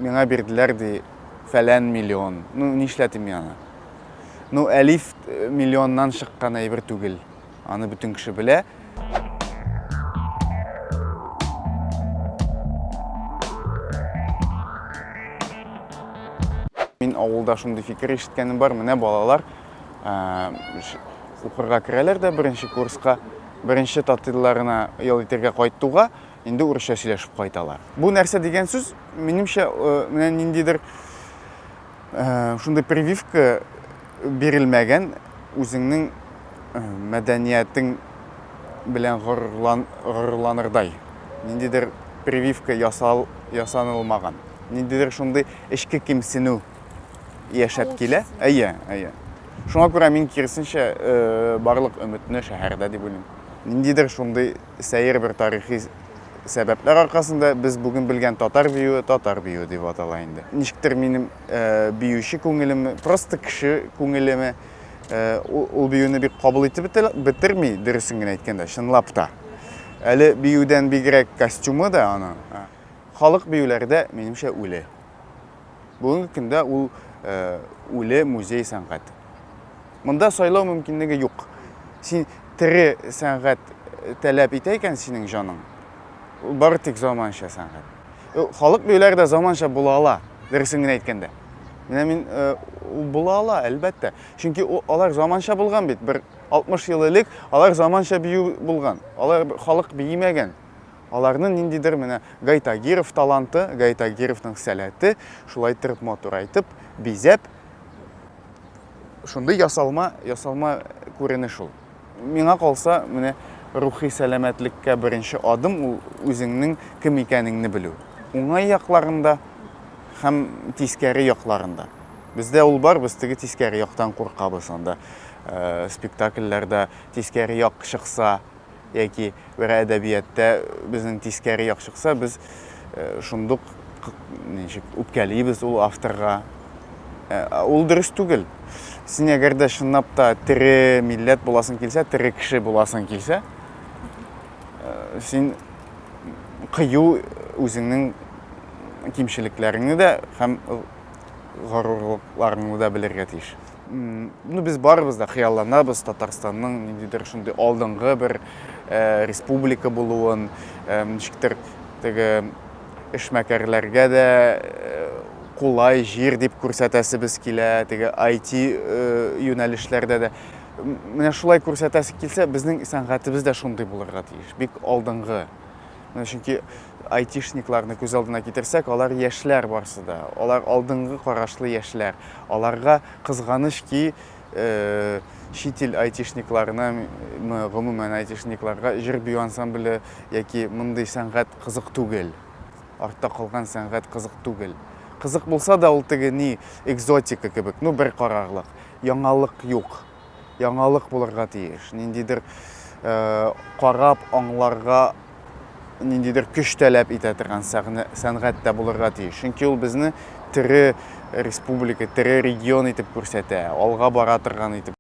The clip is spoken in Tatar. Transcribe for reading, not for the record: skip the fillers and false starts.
Миңа бирделәр ди фәлән миллион. Ну, нишләтим мин аны? Ну, әлиф э, миллионнан чыккан әйбер түгел. Аны бөтен кеше белә. Мин авылда шундый фикер ишеткәнем бар. Менә балалар э, укырга керәләр дә беренче курска, беренче татилларына ял итәргә кайтуга, инде урысча сөйләшеп кайталар. Бу нәрсә дигән сүз, минемчә, э, менә ниндидер э, шундый прививка бирелмәгән үзеңнең э, мәдәниятең белән горурлан, горурланырдай. Ниндидер прививка ясал, ясанылмаган. Ниндидер шундый эчке кимсенү яшәп килә. Әйе, әйе. Шуңа күрә мин киресенчә барлык өметне шәһәрдә дип уйлыйм. Ниндидер шундый сәер бер тарихи сәбәпләр аркасында без бүген белгән татар биюе татар биюе дип атала инде. Ничектер минем э, биюче күңелеме, просто кеше күңелеме э, ул, ул биюне бик кабул итеп бетерми, дөресен генә әйткәндә, чынлап та. Әле биюдән бигрәк костюмы да аның. Халык биюләре дә, минемчә, үле. Бүгенге көндә ул э, үле музей сәнгате. Монда сайлау мөмкинлеге юк. Син тере сәнгать э, таләп итә икән синең җаның, ул бары тик заманча сәнгать. Э, халык биюләре дә заманча була ала, дөресен генә әйткәндә. Менә мин э, ул була ала, әлбәттә. Чөнки алар заманча булган бит. Бер 60 ел элек алар заманча бию булган. Алар халык биемәгән. Аларның ниндидер менә Гай Тагиров таланты, Гай Тагировның сәләте, шулай иттереп матурайтып, бизәп, шундый ясалма, ясалма күренеш ул. Миңа калса, менә рухи сәламәтлеккә беренче адым ул үзеңнең кем икәнеңне белү. Уңай якларында һәм тискәре якларында. Бездә ул бар, без теге тискәре яктан куркабыз анда. Э, спектакльләрдә тискәре як чыкса, яки бер әдәбиятта безнең тискәре як чыкса, без э, шундук ничек үпкәлибез ул авторга. Э, ул дөрес түгел. Син әгәр дә чынлап та тере милләт буласың килсә, тере кеше буласың килсә, э, син кыю үзеңнең кимчелекләреңне дә һәм горурлыкларыңны да белергә тиеш. Ну, без барыбыз да хыялланабыз Татарстанның ниндидер шундый алдынгы бер э, республика булуын, э, ничектер теге эшмәкәрләргә дә э, кулай җир дип күрсәтәсебез килә, теге IT э, юнәлешләрдә дә. Менә шулай күрсәтәсе килсә, безнең сәнгатебез дә шундый булырга тиеш, бик алдынгы. Менә чөнки айтишникларны күз алдына китерсәк, алар яшьләр барсы да. Алар алдынгы карашлы яшьләр. Аларга кызганыч ки, э, чит ил айтишникларына, гомумән айтишникларга җыр-бию ансамбле яки мондый сәнгать кызык түгел. Артта калган сәнгать кызык түгел. Кызык булса да ул теге ни, экзотика кебек, ну бер карарлык. Яңалык юк. Яңалык булырга тиеш. Ниндидер э, карап аңларга ниндидер көч таләп итә торган сәнгать тә булырга тиеш. Чөнки ул безне тере республика, тере регион итеп күрсәтә, алга бара торган итеп.